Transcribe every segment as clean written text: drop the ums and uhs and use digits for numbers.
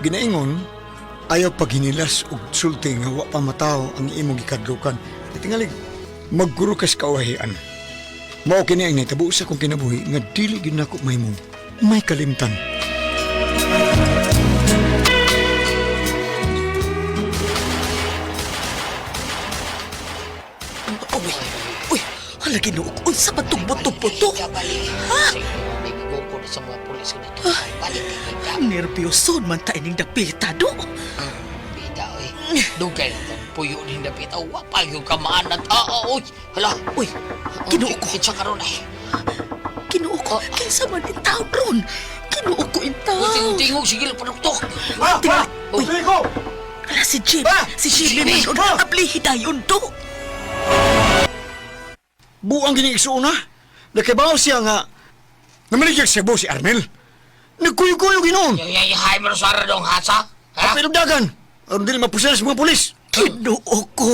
Ginaingon, ayaw paghinilas og sulti nga wa pa matawo ang imong gikadlukan. Tingali, magguro kas kawahian. Mao kini ang nahitabo sa akong kinabuhi nga dili gyud nako mahimong may kalimtan. Uy, uy, hala Ginoo ko, unsa man tong buto-buto? Ha? Sa mga pulis ko dito. Balik kay ka. Nerbiyoson man ta ining dapita do. Bida, oy. Dugay na tan puyo din dapita. Wa pa yung kamaan at ah, oy. Hala. Uy, Ginoo ko. Kitsa karon ay. Ginoo ko, kinsa man in taon ron? Ginoo ko in Uy, taon. tingog-tingog sige panuktok. Ah! Tingali, uy, Rico! hala si Jim. Ah! Si Jimmy Jimmy! man ron. Ablihi dayon do. Buang gini igsuon na. Nakabaw siya nga namaligya sa si Arnel. Nagkuyo-kuyo ginoon. Yung yung hay mo sa dong hasa. Ha? Pero dagan, aron dili mapusan sa mga pulis. Ginoo ko.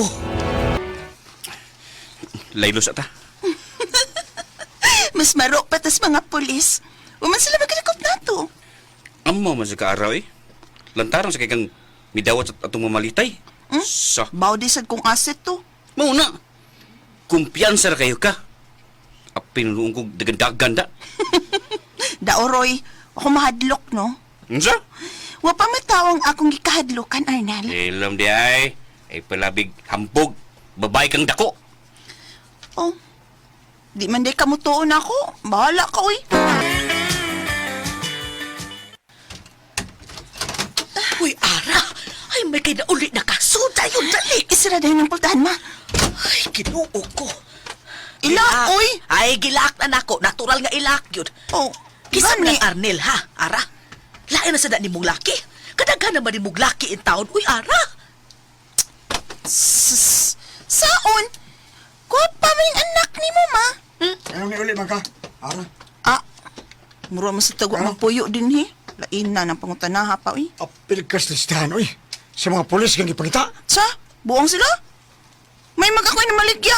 Laylo sa ta. Mas marok pa tas mga pulis. Uman sila magkakop nato. Amo man sa kaaraw eh. Lantarong sa kay kang midawat sa atong mamalitay. Sa Bao di sad kong asset to. mao na. Kumpiyansa ra kayo ka. Apin noong kong dagandagan da. Daoroy, ako mahadlok, no? Unsa? Wa pa matawang akong gikahadlokan, Arnel. Ilam di ay. Ay palabig hambog. Babay kang dako. Oh, di man day kamutuon ako. Bahala ka, uy. Uy, ara. Ay, may kay nauli na kaso. Dayon, dali. Isara dahil ng pultahan, ma. Ay, Ginoo ko. Ilak, uy. Ay, gilak na nako. Natural nga ilak yun. Oh, Kisa gani. ng Arnel, ha? Ara? Lain na sa da ni mong laki. Kadaghan naman ni mong laki in town. Uy, ara. Sus, saon? Kuha pa man yung anak ni mo, ma. Anong ni uli man ka? Ara, Ah, mura mo sa tagwa magpuyo din, he. Lain na ng pangutanaha pa, uy. apil kas listahan oy. Sa mga pulis kang gipangita. Sa, buong sila? May mag-ako'y na maligya.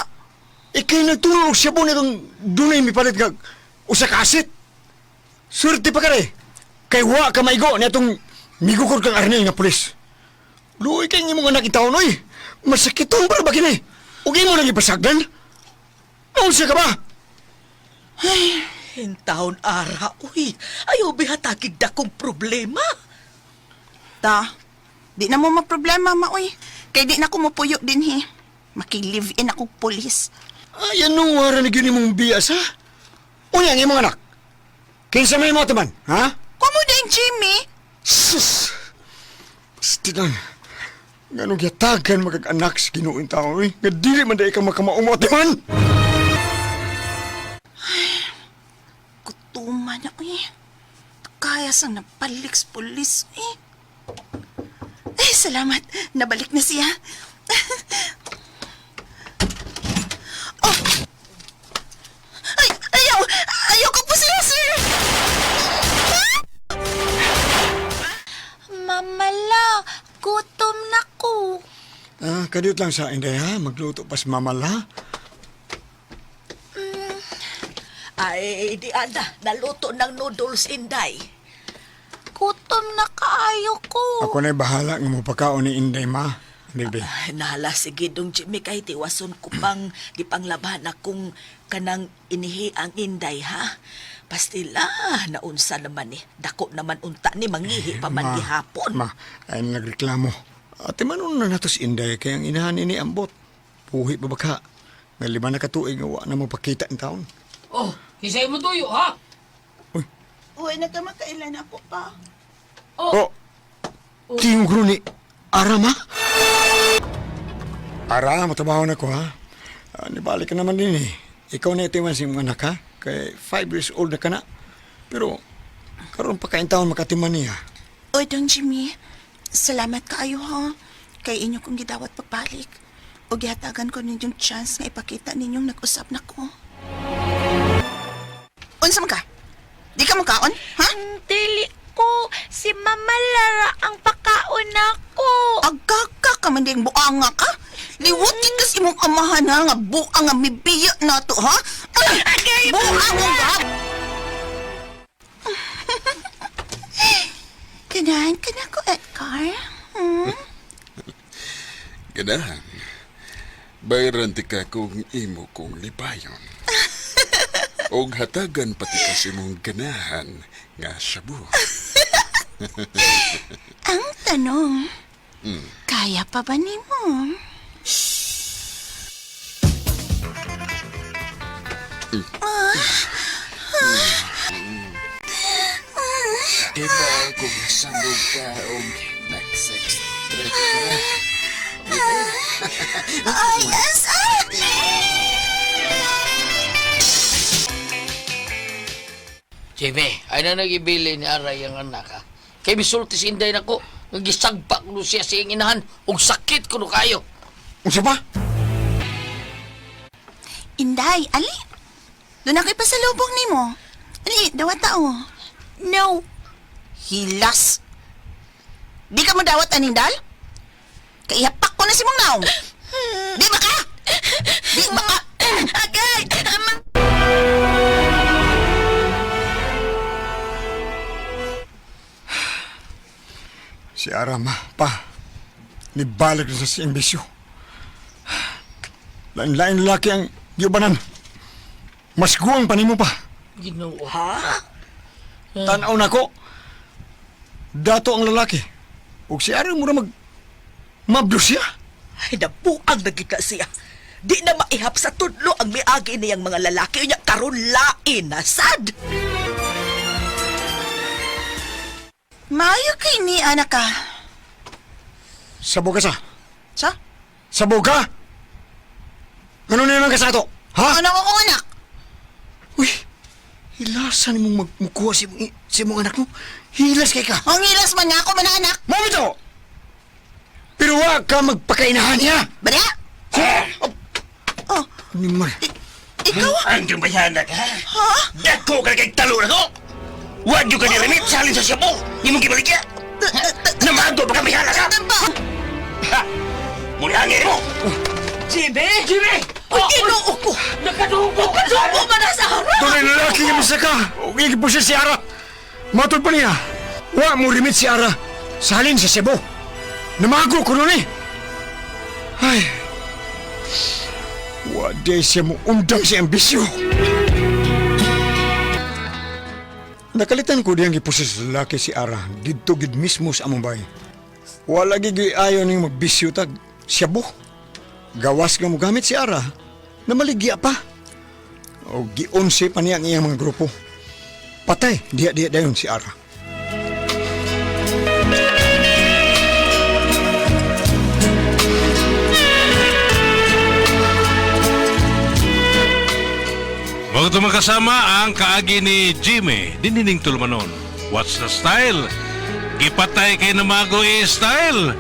Ikay nagtulog siya po nitong dunay mipalit nga usa ka asit. Swerte pa ka rin. Kay wa ka maigo na itong migukod kang Arnel nga pulis. Luoy kay imong anak itaon oy. Masakiton para ba kini? Ug imo nang ipasagdan? Naunsa ka ba? In town, ara. Uy, ayaw bihatagig dakong problema. Ta, di na mo maproblema, ma, uy. Kay di na ko mupuyo din, he. Maki-live-in ako pulis. Ay, ano wara ni gyud imong bias ha? Unya ang imong anak. Kinsa may mo taman, ha? Kumo din, Jimmy. Sus! Stilan. Nganong yatagan magag-anak sa Ginoo tao eh. Nga dili man dai ka makamaumot man. Kutuma na, uy. Kaya sang nabalik sa pulis, uy. Ay, salamat. Nabalik na siya. Oh! Ay, ayaw! Ayaw ko po sila, sir! Mamala, gutom na ko. Ah, kadiyot lang sa inday ha. Magluto pas mamala. Ay, di ana. Naluto ng noodles, Inday. Gutom na kaayo ko. Ako na'y bahala nga mapakaon ni Inday ma. Hindi ba? Ay, Nahala, sige dong Jimmy, kay tiwason ko pang gipanglaban akong kanang inihi ang Inday, ha? Pastila, naunsa naman eh. Dako naman unta ni mangihi pa man gihapon. Ma, ay nagreklamo. Ate manon na nato si Inday kay ang inahan ini ambot. Puhi pa baka. Nga lima na katuig nga wa na mapakita in taon. Oh, kisay mo tuyo ha? Uy, nagkamakailan ako pa. Oh. Tingog ro ni Ara ma. Ara, matabaho na ko ha. Ah, nibalik ka naman din eh. Ikaw na itiwan sa imong anak ha. Kay 5 years old na ka na. Pero karon pa kain taon makatiman niya. Uy, Don Jimmy. Salamat kaayo, ha. Kay inyo kong gidawat pagbalik. O gihatagan ko ninyong chance nga ipakita ninyong nag-usap na ko. Unsa man ka? Di ka makaon, ha? Dili ko. Si Mama Lara ang pakaon nako. Agkaka ka man ding buanga ka. Liwutin kas imong amahan ha, nga buang nga mibiya na to, ha? Ay, buang nga! Kanahan ka na ko, Ganahan. Bayran ti ka kung imo kong lipayon. Og hatagan pati ka sa imong ganahan nga shabu. Ang tanong, kaya pa ba nimo? Di ba kung sabog ka og nag-sex trip ka? Ay, asa! Jimmy, ay na nagibili ni Aray ang anak ha. Kay misulti si Inday nako, nagisagpa kuno siya sa iyang inahan ug sakit kuno kayo. Unsa pa? Inday, ali. Doon ako'y pasalubong nimo. Ali, dawat tao. No. Hilas. Di ka mo dawat anindal? Kaihapak ko na si mong naong. Di ba ka? Di ba ka? Agay! Ama! Si Arama, pa. Nibalik na sa siyang bisyo. Lain-lain lalaki ang giubanan. Mas guwang pa nimo pa. Ginoo. Ha? Tanaw na ko. Dato ang lalaki. Ug si Ara mura mag mabdo siya. Ay, nabuang na gid na siya. Di na maihap sa tudlo ang miagi niyang mga lalaki niya karon lain na sad. Maayo kay ni anak ka. Sabo ka sa. Sa? Sabo ka? Ano na naman ka sa ato? Ha? Ano ko kong anak? Uy, hilasan mong magmukuha si, si mong anak mo. Hilas kay ka. Ang hilas man nga ako man anak. Mo ito! Pero wa ka magpakainahan niya. Bala? Oh, Ni Mar. ikaw? Ang yung bayana ka, ha? Dako ka kay talo na ko! Huwag yung kaniramit, salin sa siyabo! Hindi mong gibaligya! Namago pa ka bayana ka! Ba? Ha! Muli angin mo! Jimmy! Jimmy! Uy, Ginoo ko! Nakadugo! Nakadugo man na sa harap! Tunay lalaki nga misa ka. Huwag po siya si Ara. Matod pa niya. Wa mo rimit si Ara. Salin sa Cebu. Namago ko nun eh. Ay. Wa di siya mo undang si ambisyo. Nakalitan ko diyang gipusis sa lalaki si Ara didto gid mismo sa among bahay. Wala gid ayo ning magbisyo tag Cebu. Gawas nga mo gamit si Ara na maligya pa. O gionse pa niya ang iyang mga grupo. Patay, diya-diya dayon si Ara. Mga kasama ang kaagi ni Jimmy, dinining tulumanon. What's the style? Gipatay kay namago i style.